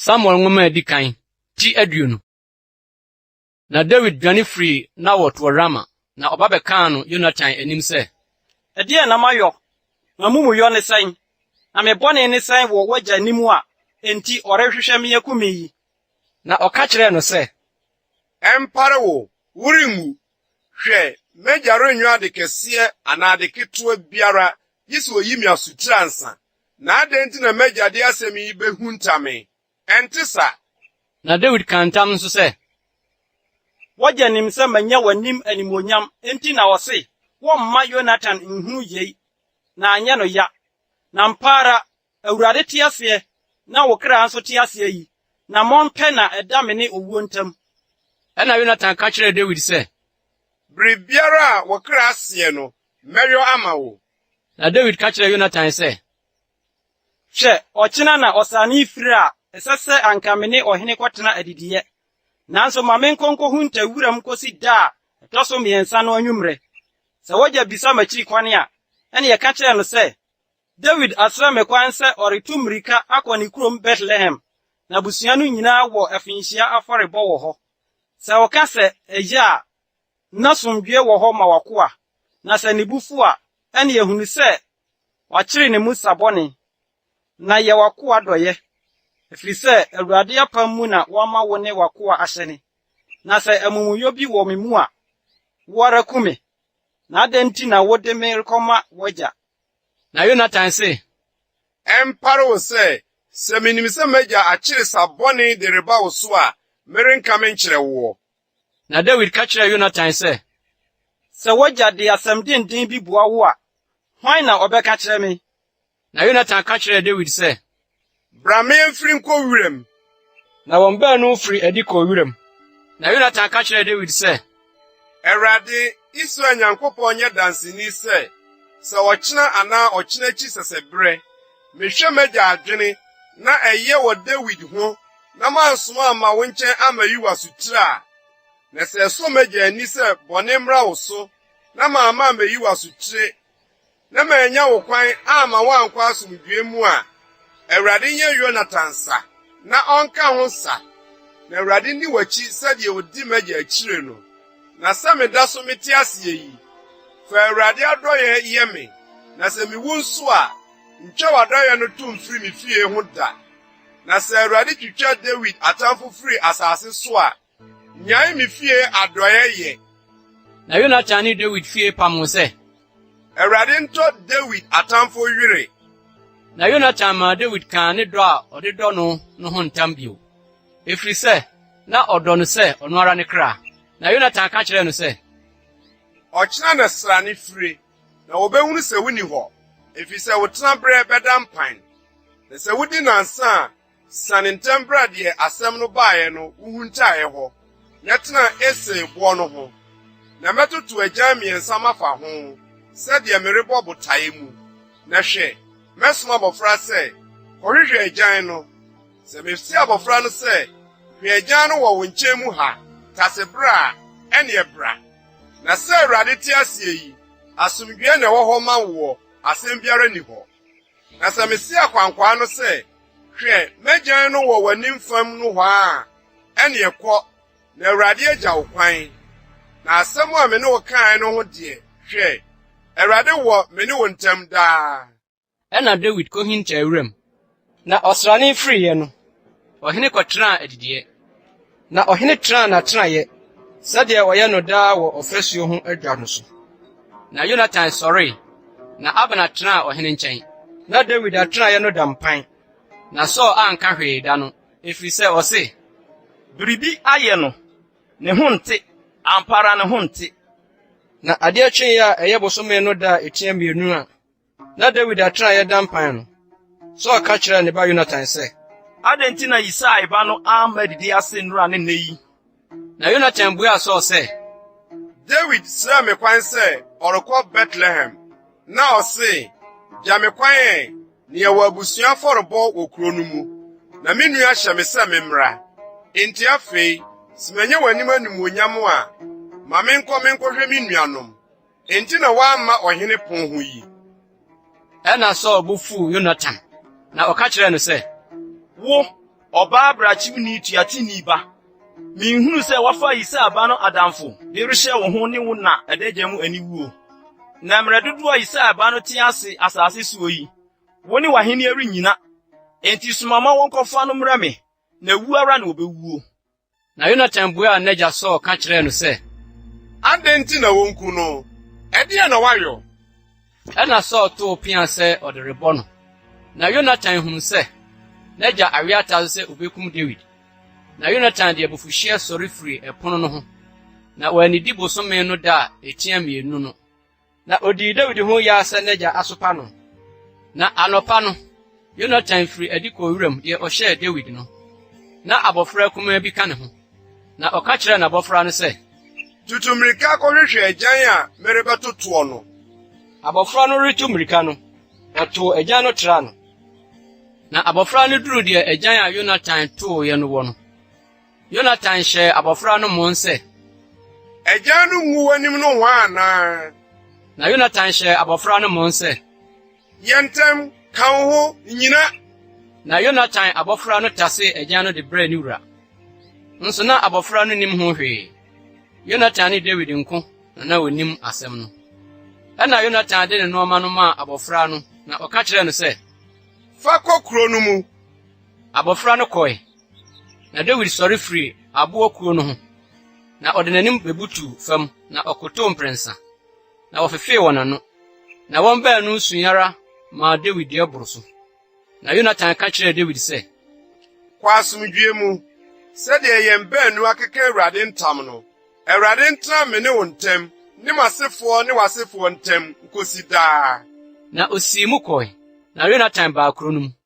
Samuel nwoma a edi kan, ti 20. Na Dawid dwane firii Nawot wɔ Rama, na ɔba bɛkaa no Yonatan anim sɛ. Ɛdeɛn na mayɔ? M'amumuyɔ ne sɛn? Na me bɔne ne sɛn wɔ w'agya anim a enti ɔrehwehwɛ me aku me yi? Na ɔka kyerɛɛ no sɛ. Ɛmpare wo, worenwu. Hwɛ, m'agya renyɔ ade kɛseɛ anaa ade ketewa biara gye sɛ ɔyi me asotire ansa. Na adɛn nti na m'agya de asɛm yi bɛhunta me? Ɛnte sa! Na Dawid kaa ntam nso sɛ. W'agya nim sɛ manya w'anim animuonyam enti na ɔse, 'Wɔmma Yonatan nhunu yei na anyɛ no ya. Na ampa ara, Awurade te aseɛ na wo kra nso te aseɛ yi, nammɔn pɛ na ɛda me ne owuo ntam. Ɛnna Yonatan ka kyerɛɛ Dawid sɛ. Biribiara a wo kra seɛ no, mɛyɔ ama wo. Na Dawid ka kyerɛɛ Yonatan sɛ. Hwɛ, ɔkyena na ɔsrane refiri a ɛsɛ sɛ anka me ne ɔhene kɔtena adidiiɛ. Nanso ma menkɔ nkɔhunta wuram kɔsi da a ɛtɔ so mmiɛnsa no anwummerɛ. Sɛ w'agya bisa m'akyiri kwan a, ɛnneɛ ka kyerɛ no sɛ, 'Dawid asrɛ me kwan sɛ ɔretu mmirika akɔ ne kurom Betlehem, na abusua no nyinaa wɔ afirinhyia afɔrebɔ wɔ hɔ. Sɛ ɔka sɛ, Ɛyɛ a, na asomdwoeɛ wɔ hɔ ma w'akoa, na sɛ ne bo fu a, ɛnneɛ hunu sɛ wakyere ne mu sa bɔne. Na yɛ w'akoa dɔeɛ, ɛfiri sɛ Awurade apam mu na woama wo ne w'akoa ahyɛne. Na sɛ amumuyɔ bi wɔ me mu a, wo ara ku me. Na adɛn nti na wode me rekɔma w'agya? Na Yonatan se. Ɛmpare wo sɛ, sɛ minim sɛ m'agya akyere sa bɔne de reba wo so a, merenka menkyerɛ woɔ. Na Dawid ka kyerɛɛ Yonatan sɛ. Sɛ w'agya de asɛm denden bi bua wo a, hwan na ɔbɛka kyerɛ me? Na Yonatan ka kyerɛɛ Dawid sɛ. Bra ma yɛmfiri nkɔ wiram. Na wɔn baanu firii adi kɔɔ wiram. Na Yonatan ka kyerɛɛ Dawid sɛ. Awurade, Israel Nyankopɔn nyɛ danseni sɛ, sɛ ɔkyena anaa ɔkyena akyi sɛsɛberɛ, mehwɛ m'agya adwene na ɛyɛ wɔ Dawid ho na mansoma amma wo nkyɛn ammɛyi wo asotire a, na sɛ ɛsɔ m'agya ani sɛ bɔne mmra wo so na mamma ammɛyi wo asotire na mannya wo kwan amma woankɔ asomdwoe mu a, Awurade nyɛ Yonatan sa, na ɔnka ho sa, na Awurade nni w'akyi sɛdeɛ ɔdi m'agya akyire no. Na sɛ meda so mete aseɛ yi, fa Awurade adɔeɛ yɛ me, na sɛ mewu nso a, ntwa w'adɔeɛ no to mfiri me fie ho da. Na sɛ Awurade twitwa Dawid atamfo firi asase so a, nnyae me fie adɔeɛ yɛ. Na Yonatan ne Dawid fie pamoo sɛ. Awurade ntɔ Dawid atamfo were. Na Yonatan maa Dawid kaa ne dɔ a ɔde dɔ no no ho ntam bio, ɛfiri sɛ na ɔdɔ no sɛ ɔno ara ne kra. Na Yonatan ka kyerɛɛ no sɛ. Ɔkyena na srane fire, na wɔbɛhunu sɛ wonni hɔ, ɛfiri sɛ wo tenaberɛ bɛda mpan. Na sɛ wodi nnansa a, siane ntɛm bra deɛ asɛm no baeɛ no wohuntaeɛ hɔ, na tena Esel boɔ no ho. Na mɛtoto agyan mmiɛnsa mafa ho, sɛdeɛ merebɔ botaeɛ mu. Na hwɛ, mɛsoma abɔfra sɛ, Kɔhwehwɛ agyan no. Sɛ mese abɔfra no sɛ, Hwɛ agyan no wɔ wo nkyɛn mu ha, tase bra a, ɛnneɛ bra. Na sɛ Awurade te aseɛ yi, asomdwoeɛ na ɛwɔ hɔ ma woɔ, asɛm biara nni hɔ. Na sɛ mise akwankwaa no sɛ, Hwɛ, m'agyan no wɔ w'anim fam nohoa a, ɛnneɛ kɔ, na Awurade agya wo kwan. Na asɛm a me ne wo kaeɛ no ho deɛ, hwɛ, Awurade wɔ me ne wo ntam daa. Ɛnna Dawid kohintaa wuram. Na ɔsrane firiiɛ no, ɔhene kɔtenaa adidiiɛ. Na ɔhene tenaa n'atenaeɛ sɛdeɛ ɔyɛ no daa wɔ ɔfasuo ho adwa no so. Na Yonatan sɔree, na Abner tenaa ɔhene nkyɛn. Na Dawid atenaeɛ no da mpan. Na Saul anka hwee da no, ɛfiri sɛ ɔse. Biribi ayɛ no, ne ho nte, ampa ara ne ho nte. Na adeɛ kyeeɛ a ɛyɛ bosome no da a ɛtia mmienu a na Dawid atenaeɛ da mpan no, Saul ka kyerɛɛ ne ba Yonatan sɛ. Adɛn nti na Yisai ba no amma adidi ase nnora ne nnɛ yi? Na Yonatan buaa Saul sɛ. Dawid srɛɛ me kwan sɛ ɔrekɔ Betlehem, na ɔse, 'Gya me kwan ɛ, na yɛwɔ abusua afɔrebɔ wɔ kuro no mu, na me nua hyɛ me sɛ memmra. Enti afei, sɛ manya w'anim animuonyam a, ma menkɔ menkɔhwɛ me nuanom. Enti na wamma ɔhene pon ho yi. Ɛnna Saul bo fuw Yonatan, na ɔka kyerɛɛ no sɛ, Wo! Ɔbaa brakyewni tuateni ba, minhunu sɛ woafa Yisai ba no adamfo de rehyɛ wo ho ne wo na adagya mu aniwuo. Na mmerɛ dodoɔ a Yisai ba no te ase asase soɔ yi, wo ne w'ahennie rennyina. Enti soma ma wɔnkɔfa no mmrɛ me, na wu ara na ɔbɛwuo. Na Yonatan buaa n'agya Saul ka kyerɛɛ no sɛ, Adɛn nti na wonku no? Ɛdeɛn na wayɔ? Ɛnna Saul too pea sɛ ɔde rebɔ no. Na Yonatan huu sɛ n'agya awe ataa so sɛ obekum Dawid. Na Yonatan de abufuhyeɛ sɔre firii ɛpono no ho, na wannidi bosome no da a ɛtia mmienu no. Na odii Dawid ho yaw sɛ n'agya asopa no. Na anɔpa no, Yonatan firii adi kɔɔ wuram deɛ ɔhyɛɛ Dawid no. Na abɔfra kumaa bi ka ne ho. Na ɔka kyerɛɛ n'abɔfra no sɛ, Tutu mmirika kɔhwehwɛ agyan a merebɛtotoɔ no. Abɔfra no retu mmirika no, ɔtoo agyan no traa no. Na abɔfra no duruu deɛ agyan a Yonatan tooeɛ no wɔ no, Yonatan hyɛɛ abɔfra no mmɔn sɛ, Agyan no ngu w'anim nohoa anaa? Na Yonatan hyɛɛ abɔfra no mmɔn sɛ, Yɛ ntɛm, ka wo ho, nnyina! Na Yonatan abɔfra no tasee agyan no de brɛɛ ne wura. Nso na abɔfra no nnim ho hwee. Yonatan ne Dawid nko na na wonim asɛm no. Ɛnna Yonatan de ne nneɛma no maa abɔfra no na ɔka kyerɛɛ no sɛ, Fa kɔ kuro no mu. Abɔfra no kɔe, na Dawid sɔre firii aboɔ kuo no ho, na ɔde n'anim bebutuu fam na ɔkotow mprɛnsa, na wɔfefee wɔn ano. Na wɔn baanu sui ara maa Dawid deɛ boro so. Na Yonatan ka kyerɛɛ Dawid sɛ, Kɔ asomdwoe mu, sɛdeɛ yɛn baanu akeka Awurade ntam no. Awurade ntena me ne wo ntam, ne m'asefoɔ ne w'asefoɔ ntam nkosi daa. Na osii mu kɔe, na Yonatan baa kuro no mu.